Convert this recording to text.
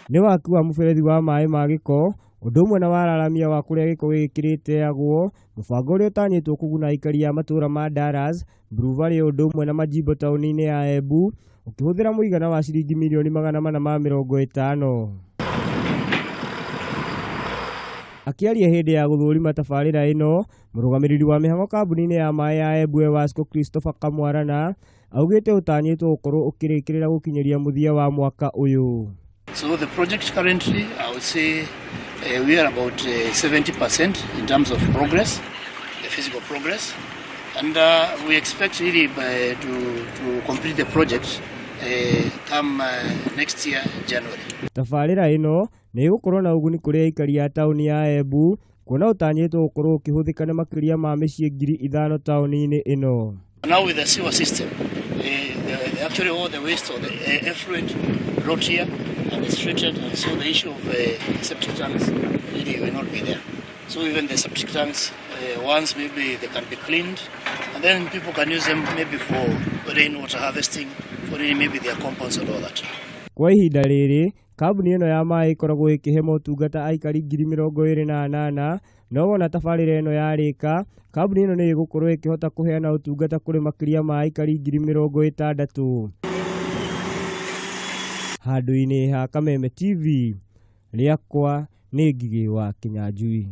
Nĩ waki wa mũberethi wa maĩ ma gĩko ũndũ ũmwe na wararamia wa kũrĩa gĩko gĩkĩ kĩrĩteagwo, mũbango ũrĩa ũtanyĩtwo kũguna aikari a matũũra ma Dallas, Blue Valley ũndũ ũmwe na Majimbo taũni-inĩ ya Embu, ũkĩhũthĩra mũigana wa ciringi mirioni 450. Akĩaria hĩndĩ ya gũthũrima tabarĩra ĩno, mũrũgamĩrĩri wa mĩhang'o kambuni-inĩ ya maĩ ya Embu Ewasco Christopher Kamwarana augĩte ũtanyĩtwo gũkorwo ũkĩrĩkĩrĩra gũkinyĩria mũthia wa mwaka ũyũ. So the project currently, I would say we are about 70% in terms of progress, the physical progress. And we expect really to complete the project come next year, January. Tabarĩra ĩno nĩ ĩgũkorwo na ũguni kũrĩ aikari a taũni ya Embu kuona ũtanyĩtwo gũkorwo ũkĩhũthĩka nĩ makĩria ma mĩciĩ 5,000 taũni-inĩ ĩno. Now with the sewer system, actually all the waste or the effluent brought here and is treated, and so the issue of septic tanks really will not be there. So even the septic tanks, once maybe they can be cleaned, and then people can use them maybe for rainwater harvesting, for really maybe their compounds and all that. Kwa ihinda rĩrĩ, kambuni ĩno ya maĩ ĩkoragwo ĩkĩhe motungata aikari 28,000, no wona tabarĩra ĩno yarĩka, kambuni ĩno nĩ ĩgũkorwo ĩkĩhota kũheana ũtungata kũrĩ makĩria ma aikari 60,000. Handũ-inĩ ha Kameme TV, rĩakwa nĩ Ngigĩ wa Kĩnyanjui.